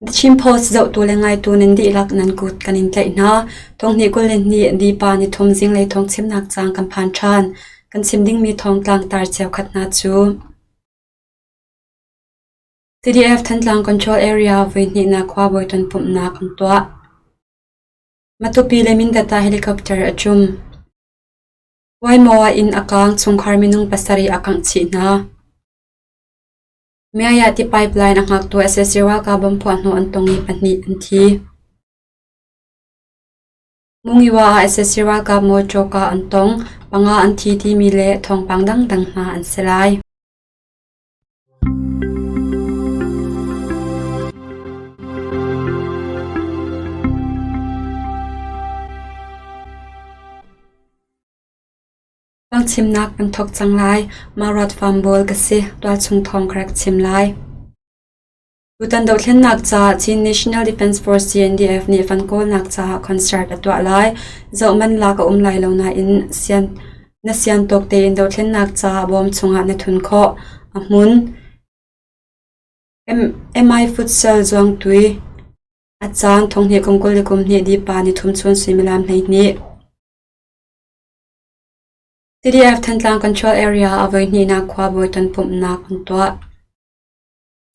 The Chin Post zohtu le ngaitu nan dihlak nan kut kan in tlaih hna. Thonghnih 22 Dipa nithum zinglei thawngchimnak caang kan phan ṭhan. Kan chim dingmi thawngtlang tar cheukhat hna cu CDF Thantlang Control Area voihnihnak khuabawi tonpumhnak an tuah. Matupi le Mindat ah helicopter a ṭum. Waimaw ah inn a kaang, chungkhar minung pasarih a kangh chih hna. Miaya ti pipeline a hngaktu sac ralkap bomb phuahhnawh an tong i pahnih an thi. Mungiwa ah sac ralkap mawṭaw kah an tong, panga an thi timi le thawngpang dangdang hna an si lai. Chimnak kan thawk cang lai. Mah farm bawl ka si. Tualchung thawng ka rak chim lai. Tutan dothlennak caah Chin National Defense Force CNDF nih fan kawlnak caah concert a tuah lai. Zoh man lak a um lai lo nain sian, na sian tawk tein dothlennak caah bawm chungah na thun khawh. A hmun MI Futsal Zuangtui a caan thonghnih kum 20 le kum hnih dipa ni thum chun suimilam 12. CDF Thantlang Control Area a voihnihnak khuabawi tonpumhnak an tuah.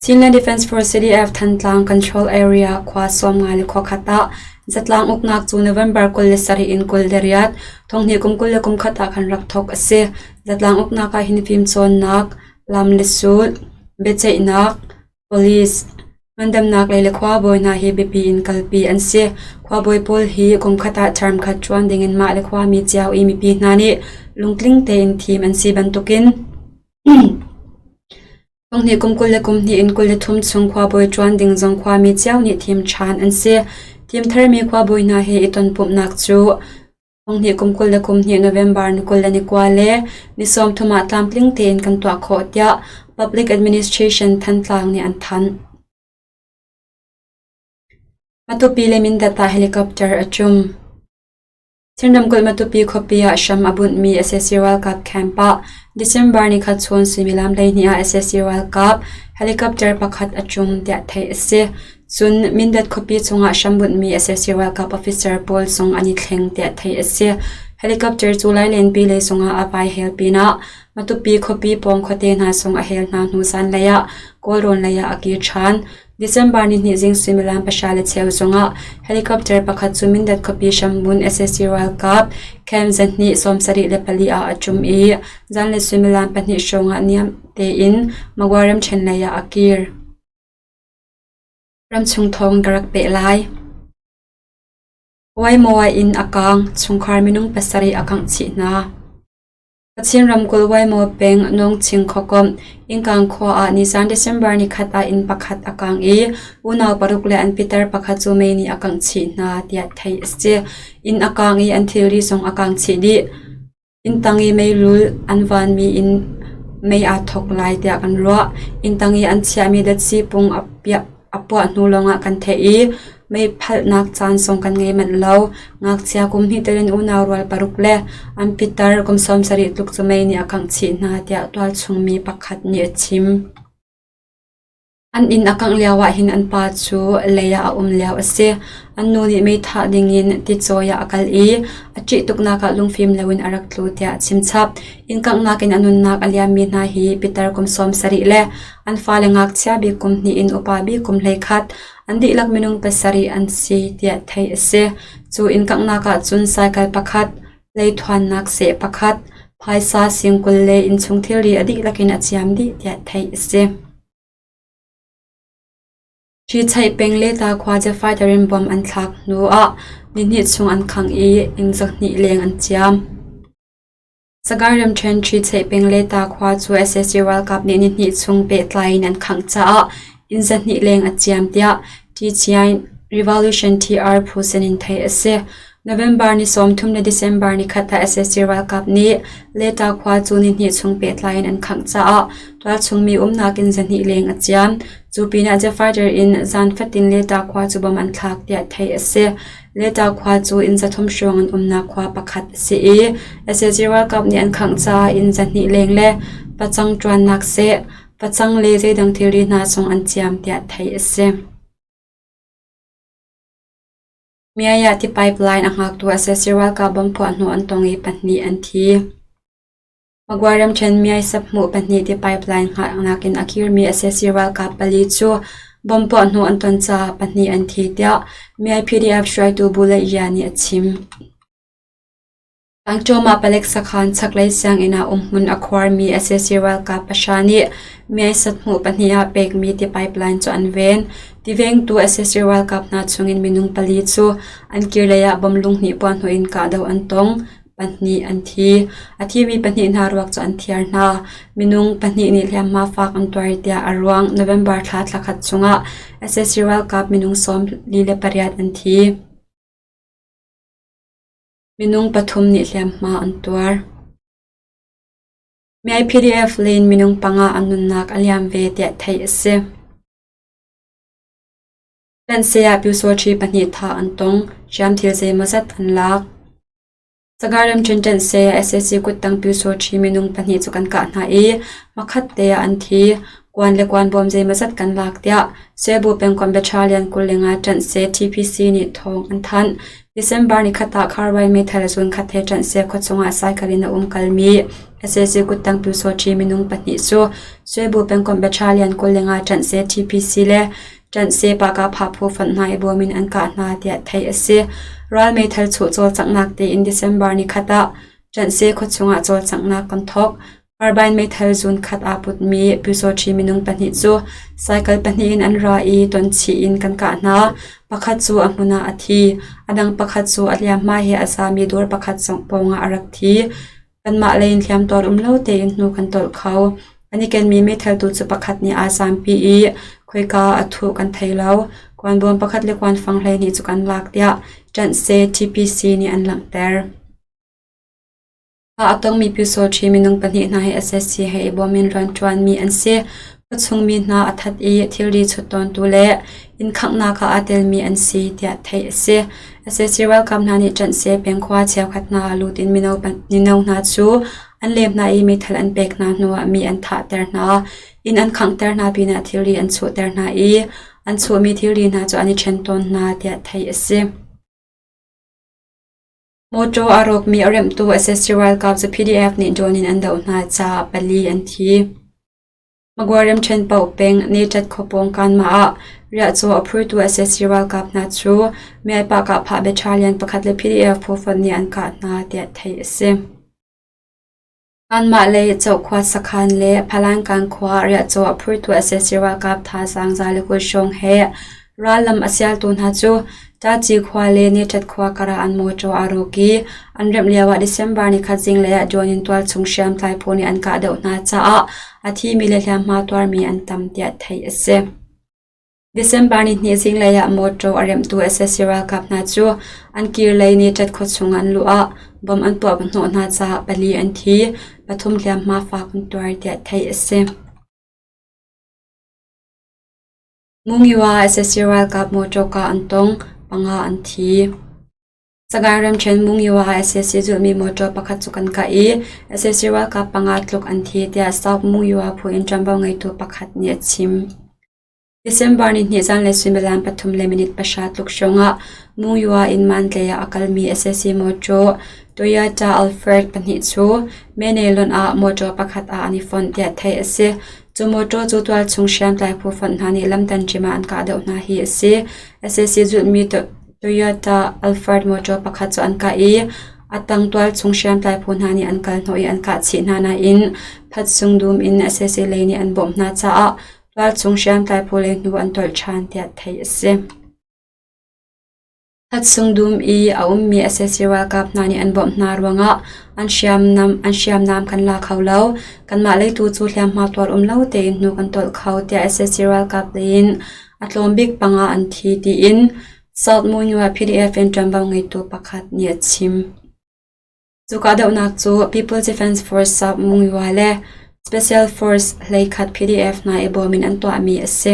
Chinland Defence Force CDF Thantlang Control Area khua 50 le khua khat ah zatlang uknak cu November 27 in 28, thonghnih kum 20 le kum khat ah khan rak thawk a si. Zatlang uknak ah hin fimcawnnak, lam le sul, biaceihnak, Police, ngandamnak lei le khuabawi hna hi biapi in kalpi an si. Khuabawi pawl hi kum khat ah term khat ṭuan dingin mah le khuami cio i mipi hna nih lungtling tein thim an si bantukin Thonghnih kum 20 le kum hnih in 23 chung khuabawi ṭuan ding zong khuami cio nih thim ṭhan an si. Thim tharmi khuabawi hna he i tonpumhnak cu Thonghnih kum 20 le kum hnih November ni 20 le ni kua le ni 30 ah tlamtling tein kan tuah khawh tiah Public Administration Thantlang nih an thanh. Matupi le Mindat ah helicopter a ṭum. Chin ramkulh Matupi khuapi ah hram a bunhmi sac ralkap camp ah December nikhat chun suimilam 12 ah sac ralkap helicopter pakhat a ṭum tiah theih a si. Cun Mindat khuapi chungah hrambunhmi sac ralkap officer pawl zong an i thleng tiah theih a si. Helicopter cu Lailenpi lei zongah a vai hel pinah Matupi khuapi pawng khuate hna zong a hel hna hnu zanlei ah Kawlrawn lei ah a kir ṭhan. December nihnih zing suimilam pahra le cheu zongah helicopter pakhat cu Mindat khuapi hrambunh sac ralkap camp zahnih 74 ah a ṭum i zanlei suimilam pahnih hrawngah niam tein Magwa ramṭhen lei ah a kir. Ramchung thawng ka rak peh lai. Waimaw inn a kaang, chungkhar minung pasarih a kangh chih hna. Kachin ramkulh Waimaw peng Nawngching khuakomh Innkang khua ah nizan December nikhat ah inn pakhat a kaang i unau paruk le an pitar pakhat cu mei nih a kangh chih hna tiah theih a si. Inn a kaang i an thilri zong a kaang chih dih. Inntang i meilul an vanmi in mei aa thawk lai tiah kan ruah. Inntang i an chiahmi datsi pung a puah hnu lawngah kan theih i meiphalhnak caan zong kan ngei manh lo. Ngakchia kum hnih tel in unau rual paruk le an pitar kum 70 tluk cu mei nih a kangh chih hna tiah tualchung mi pakhat nih a chim. An inn a kangh lioah hin an pa cu lei ah a um lio a si. An nu nih meithah dingin ticawi ah a kal i a ṭih tuknak ah lungfim loin a rak tlu tiah a chimchap. Inn kanghnak in a nunnak a liammi hna hi pitar kum 70 le an fale ngakchia bik kum hnih in upa bik kum 11, an dihlak minung pasarih an si tiah theih a si. Cu inn kanghnak ah cun cycle pakhat, leithuannak seh pakhat, phaisa sing 20 le innchung thilri a dihlak in a ciam dih tiah theih a si. Ṭhichaih peng Leta khua Jeffighter in bom an thlak hnuah nihnih chung an khangh i inn zahnih leng an ciam. Sagaing ramṭhen Ṭhichaih peng Leta khua cu sac ralkap nih nihnih chung pehtlai in an khangh caah inn zahnih leng a ciam tiah Ṭichiain Revolution TR phu sinin theih a si. November ni 30 le December ni khat ah sac ralkap nih Leta khua cu nihnih chung pehtlai in an khangh caah tualchung mi umnak in zahnih leng a ciam. Cu pinah jet fighter in zan fatin Leta khua cu bom an thlak tiah theih a si. Leta khua cu inn zathum hrawng an umnak khua pakhat a si i sac ralkap nih an khangh caah inn zahnih leng le pacang ṭuannak seh, pacang le zeidang thilri hna zong an ciam tiah theih a si. Myaya ti pipeline a hngaktu sac ralkap bomb puah hnawh an tong i pahnih an thi. Magway ramṭhen Myay saphmuh pahnih ti pipeline hngahnak in a kirmi sac ralkap pali cu bomb puah hnawh an ton caah pahnih an thi tiah Myay PDF hruaitu Bu Leih nih a chim. Tlangcawm ah palek sakhan chaklei sianginn ah umhmun a khuarmi sac ralkap pahra nih myaisat-hmuh pahnih ah pekmi ti pipeline cu an ven. Tivengtu sac ralkap hna chungin minung pali cu an kirlei ah bomb lunghnih puahhnawh in kahdoh an tong. Pahnih an thi. A thimi pahnih hna ruak cu an thiar hna. Minung pahnih nih hliamhma fak an tuar tiah a ruang November thla thlakhat chungah sac ralkap minung 48 an thi. Minung pathum nih hliamhma an tuar. Myay PDF lei in minung panga an nunnak a liam ve tiah theih a si. Pensei ah Pyusawṭhi pahnih thah an tong, hriamthil zeimawzat an lak. Sagaing ramṭhen ṭenhsei ah sac kuttang Pyusawṭhi minung pahnih cu kan kah hna i hmakhat te ah an thi. Kuan le kuanbawm zeimawzat kan lak tiah Cebu pengkomh Battalion 25 ṭanhseh TPC nih thawng an thanh. December nikhat ah Kharwai meithal zunkhat he ṭanhseh khuachung ah cycle in a um kalmi sac kuttang Pyusawṭhi minung pahnih cu Cebu pengkomh Battalion 25 ṭanhseh TPC le ṭanhseh Pahkahphah phu fonh hna i bawm in an kah hna tiah theih a si. Ral meithal chuh cawlcanghnak tiin December nikhat ah ṭanhseh khuachung ah cawlcanghnak kan thawk. Carbine meithal zunkhat aa putmi Pyusawṭhi minung pahnih cu cycle pahnih in an ra i tonchih in kan kah hna. Pakhat cu a hmun ah a thi. A dang pakhat cu a hliamhma he a zami dawr pakhat zong pawngah a rak thi. Kanmah lei in hliamtuar um lo tein hnu kan tolh kho. An i kenmi meithal tu cu pakhat nih aa zampi i khoika a thuh kan thei lo. Kuanbawm pakhat le kuanfang 12 cu kan lak tiah ṭanhse TPC nih an langhter. A tongmi Pyusawṭhi minung pahnih hna hi sac he i bawm in rianṭuanmi an si. Khuachungmi hna a that i thilri chut tawntu le inn khanghnak ah aa telmi an si tiah theih a si. Sac ralkap hna nih ṭanhse peng khua cheukhat hna ah lut in mino hna cu an lem hna i meithal an pek hna hnuah mi an thahter hna. Inn an khanghter hna pinah thilri an chuhter hna i an chuhmi thilri hna cu an i ṭhen tawn hna tiah theih a si. Mawṭaw a rawkmi a remhtu sac ralkap cu PDF nih drone in an doh hna caah pali an thi. Magway ramṭhen paoh peng Neṭat khua pawng Kanmah ah riahcaw a phurtu sac ralkap hna cu Myaypah kahphah battalion pakhat le PDF phu fonh nih an kah hna tiah theih a si. Kanmah lei Cohkhua sakhan le Phalankan khua riahcaw a phurtu sac ralkap thazaang 120 hrawng he rallam a sialtu hna cu Taci khua le Neṭat khua karah an mawṭaw aa rawk i an remh lioah December nikhat zinglei ah drone in tualchung hriamtlai phu nih an kahdoh hna caah a thimi le hliamhma tuarmi an tam tiah theih a si. December nihnih zinglei ah mawṭaw a remhtu sac ralkap hna cu an kirlei ni Ṭat khuachung an luh ah bomb an puah hnawh hna caah pali an thi, pathum hliamhma fak an tuar tiah theih a si. Mungyiwa sac ralkap mawṭaw kah an tong, panga an thi. Sagaing ramṭhen Mungyiwa ah sac zulhmi mawṭaw pakhat cu kan kah i sac ralkap panga tluk an thi tiah South Mungyiwa phu in ṭuanvo ngeitu pakhat nih a chim. December nihnih zanlei suimilam 3:30 tluk hrawngah Mungyiwa in Mandalay ah a kalmi sac mawṭaw Toyota Alphard pahnih cu Mene lonh ah mawṭaw pakhat ah an i fonh tiah theih a si. Cu mawṭaw cu tualchung hriamtlai phu fonh hna nih lamtanṭim ah an kahdoh hna hi a si. Sac zulhmi Toyota Alphard mawṭaw pakhat cu an kah i a tang tualchung hriamtlai phu hna nih an kalhnawh i an kah chih hna nain phatsung dum in sac lei nih an bawmh hna caah Tualchung hriamtlai phu lei hnu an tolh ṭhan tiah theih a si. Hatsung dum i a ummi sac ralkap hna nih an bawmh hna ruangah an hriamnam kan la kho lo. Kanmah lei tu cu hliamhma tuar um lo tein hnu kan tolh kho tiah sac ralkap lei in a tlawm bik panga an thi tiin South Monywa PDF in ṭuanvo ngeitu pakhat nih a chim. Cu kahdohnak cu People Defense Force South Monywa le Special Force 11 PDF hna i bawm in an tuahmi a si.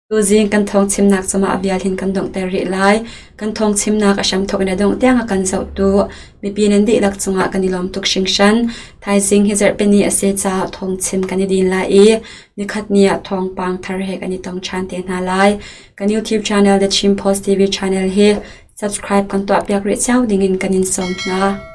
Tuzing kan thawngchimnak cungah a vial hin kan donghter rih lai. Kan thawngchimnak a hramthawk in a dongh tiang a kan zohtu mipi nan dihlak cungah kan i lawm tuk hringhran. Thaizing hi zarhpini a si caah thawngchim kan i din lai i nikhat ni ah thawngpang thar he kan i tong ṭhan te hna lai. Kan YouTube channel The Chin Post TV channel hi subscribe kan tuahpiak rih cio dingin kan in sawm hna.